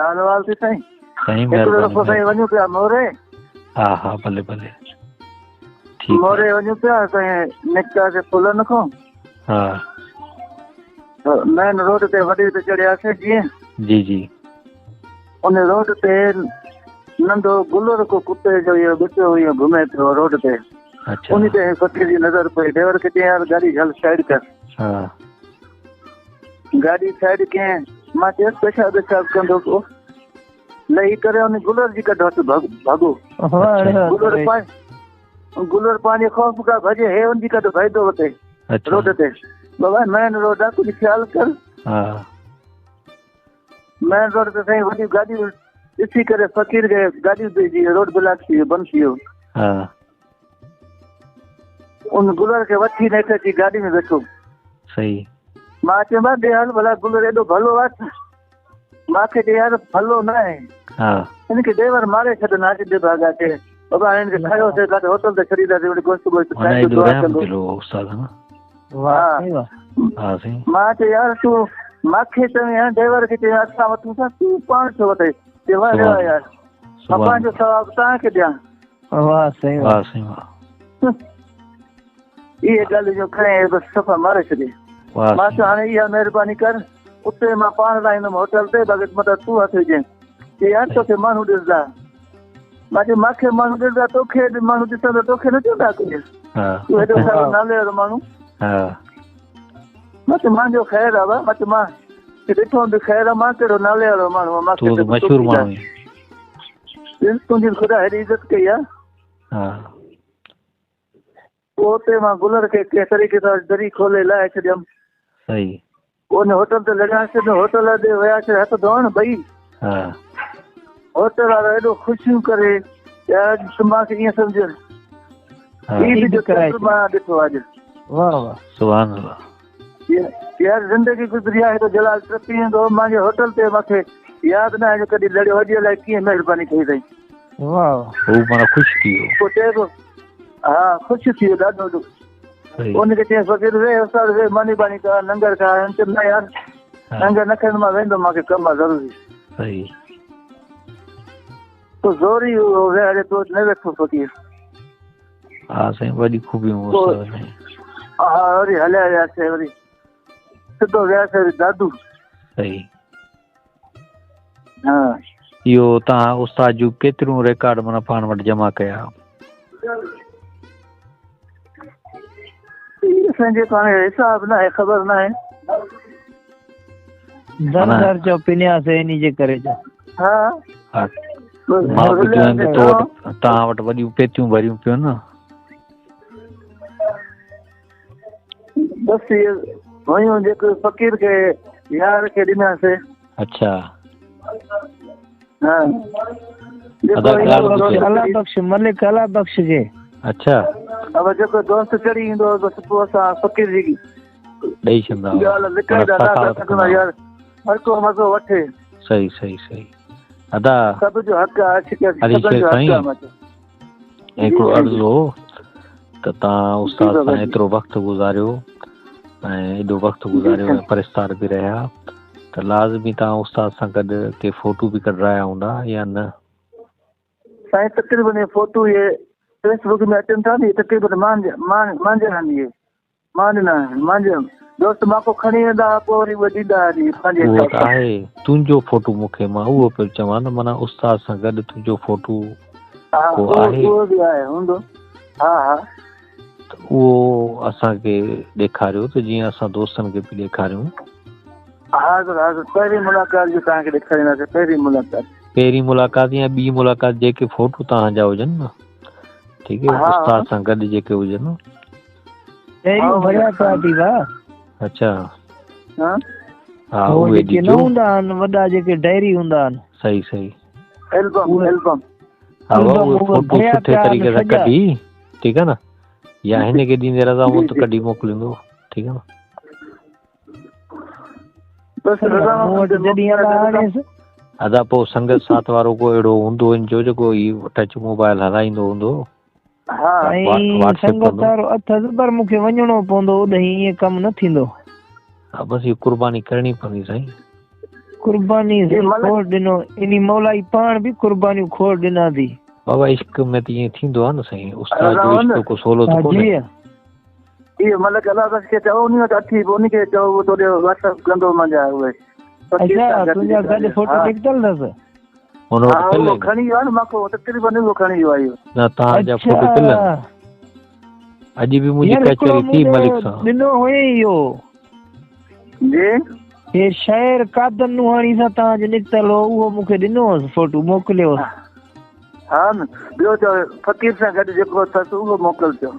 حال احوال ٿي سائين. سائين هڪڙو دفعو مهرباني سائين وڃون پيا موري. ها ها ڀلي ڀلي ٺيڪ آ. موري وڃون پيا سائين نڪتاسي پلن کان. ها. مين روڊ تي وڏي تي چڙهياسي جيئن. جي جي. ان روڊ تي ننڍو گلر ڪو ڪتي جو اهو ٻچو اهو گهمي پيو روڊ تي. اڇا. ان تي فقير جي نظر پئي. ڊرائيور کي چيائين يار گاڏي جهل سائيڊ ڪر. ها. گاڏي سائيڊ ڪيائين. مان چيس پيشاب ويشاب ڪندو ڪو. لهي ڪري ان گلر جي ڪڍ هٿ ڀڳو. گلر پنهنجي گلر پنهنجي خوف کان ڀڄي هي ان جي ڪڍ ڀڄندو وتي روڊ تي. بابا مين روڊ آ ڪجهه خيال ڪر. ها. مين روڊ تي سائين وڏيون گاڏيون ڏسي ڪري فقير کي گاڏيون جي روڊ بلاڪ ٿي ويو بند ٿي ويو. ها. ان گلر کي وٺي نيٺ اچي گاڏي ۾ ويٺو. صحيح. مان چيم ڀاء ڏي هل ڀلا گلر ايڏو ڀلو آ ڇا؟ مان کي چي يار ڀلو نه آهي. ها. هن کي ڊرائيور ماري ڇڏن اڄ ڏي ڀاڳا چي بابا هن کي کيو سي ڪاٿي هوٽل تي ڇڏينداسين وٺي گوشت گوشت کائيندو دعا ڪندو. دل هو استاد نه. واهه سائين واهه. ها سائين. مان چيو يار تون مان کي چوين ها ڊرائيور کي چوين اسان وٺون ٿا تون پاڻ ڇو وٺين؟ چي واهه ري واهه يار مان پنهنجو ثواب توهان کي ڏيان. واهه سائين واهه سائين واهه. اهي ڳالهيون جو کڻي بس صفا ماري ڇڏي. مان چيو هاڻي اها مهرباني ڪر اتي مان پاڻ لاهيندم هوٽل تي باقي متان تون هٿ وجهين. چي يار توکي ماڻهو ڏسندا. مان چيو مان کي ماڻهو ڏسندا توکي به ماڻهو ڏسندا توکي نه چوندا ڪجهه. تون هيڏو سارو نالي وارو ماڻهو. مان چيو مانجو خير آ مان چيو مان ڏٺو به خير آ مان ڪهڙو نالي وارو ماڻهو آ مان تون مشهور ماڻهو آهين. تنهنجي خدا هيڏي عزت ڪئي آ. ها. پوء اتي مان گلر کي ڪنهن طريقي سان دري کولي لاهي ڇڏيم. صحيح. پوء ان هوٽل تي لڙياسين ته هوٽل ڏي وياسين هٿ ڌوئڻ ٻئي. ها. هوٽل وارو ايڏو خوشيون ڪري يار مان کي ائين سمجهه عيد جو چنڊ مان ڏٺو اڄ. واهه واهه. سبحان الله. يار زندگي گذري آهي ته جلال ٽپي ايندو مانجي هوٽل تي مونکي ياد نه آهي جو ڪڏهن لڙيو اڄ الائي ڪيئن مهرباني ڪئي اٿئي. واهه واهه. هو معنيٰ خوش ٿي ويو. پوء چئي ٿو ها خوش ٿي ويو ڏاڍو. ان کي چيس فقير ويهه استاد ويهه ماني باني کا لنگر کا. هن چيو نه يار لنگر نه کائيندو مان ويندم مانکي ڪم آهي ضروري. صحيح. پوء زوري هو ويهاري پيو نه ويٺو فقير. ها سائين وڏي خوبيون استاد ۾. ها وري هليا وياسي وري سڌو وياسي وري دادو. صحيح. ها. اهو توهان استاد جون ڪيتريون ريڪارڊ معنيٰ پاڻ وٽ جمع ڪيا؟ اسان جي پاڻ حساب نه آهي خبر نه آهي. در در جو پنياسي انهي جي ڪري جو. ها. ها. مان ٻڌو آهي ته تو وٽ توهان وٽ وڏيون پيتيون ڀريون پيون نه. بس اهي هيون جيڪي فقير کي يار کي ڏناسي. اڇا. ها. ادا ڳالهه ٻڌ. الله بخش ملڪ الله بخش کي. اڇا. اب جيڪو دوست چڙهي ايندو هو بس پوء اسان فقير جي ڏئي ڇڏندا هئا. ڳالهه لڪائيندا نه سگهندا يار هر ڪو مزو وٺي. صحيح صحيح صحيح ادا. سڀ جو حق آهي عاشق علي سڀن شير جو حق سائين آهي ماچو. هڪڙو عرض هو ته توهان استاد سان ايترو وقت گذاريو ۽ ايڏو وقت گذاريو ۽ پرستار به رهيا ته لازمي توهان استاد سان گڏ ڪي فوٽو به ڪڍرايا هوندا يا نه؟ سائين تقريبن اهي فوٽو اهي فيس بڪ ۾ اچن ٿا نه اهي تقريبن مان مان مانجا آهن اهي مان ڏنا آهن مانجا دوست مان کان کڻي ويندا هئا پوء وري اهي ڏيندا هئا جي پنهنجي اهو حساب ته سان. آهي تنهنجو فوٽو مون کي مان اهو پيو چوان ته معنيٰ استاد سان گڏ تنهنجو فوٽو ها ڪو اهو آهي؟ اهو به آهي هوندو ها ها. ته اهو اسان کي ڏيکاريو ته جيئن اسان دوستن کي به ڏيکاريون. حاضر حاضر پهرين ملاقات جو توهان کي ڏيکارينداسين پهرين ملاقات. پهرين ملاقات يا ٻي ملاقات جيڪي فوٽو توهان جا هجن نه ٺيڪ آهي ها استاد سان گڏ جيڪي هجن. پهريون ڀريا پيا ٿي وا. اڇا. ها ها هو اهي جيڪي نه ڏجو. هوندا آهن وڏا جيڪي ڊائري هوندا آهن. صحيح صحيح. Album album. ها البم اهي اهي فوٽو ڀريا سٺي پيا آهن طريقي سان سڄا. ڪڍي ٺيڪ آهي نه يا هن کي ڏيندي رضا جي محمد جي. ڪڍي موڪليندو ٺيڪ آهي نه. بس رضا مون محمد وٽ جڏهن الله آڻيس. ادا پوء سنگت ساٿ وارو ڪو اهڙو هوندو هن جو جيڪو هي ٽچ موبائل هلائيندو هوندو. ها. سائين واٽس ايپ سنگت ڪندو. وارو اٿس پر مون کي وڃڻو پوندو اوڏهين ائين ڪم نه ٿيندو. ها بس هي قرباني ڪرڻي پوندي سائين. قرباني کوڙ ڏنو اني مولائي پاڻ به قربانيون کوڙ ڏنا ٿي. بابا عشق ۾ ته ائين ٿيندو آهي نه سائين استاد جو عشق ڪو سولو ته ڪونهي. اهو ملڪ الله بخش کي چئو انهي وٽ اٿي پوء انهي کي چئو اهو توڏي واٽس اپ ڪندو منهنجا اهي اچا تنهنجا گڏ فوٽو نڪتل اٿس هن وٽ پيل آهن کڻي ويو آهي نه ماکو تقريبن اهو کڻي ويو آهي نه توهان جا فوٽو پيل آهن اڄ به منهنجي ڪچهري ٿي ملڪ سان ڏنو هئي اهو جي هي شعر قادن نوحاڻي سان توهان جو نڪتل هو اهو مون کي ڏنو هوس فوٽو موڪليو ها نه ٻيو چئو فقير سان گڏ جيڪو اٿس اهو موڪلجو.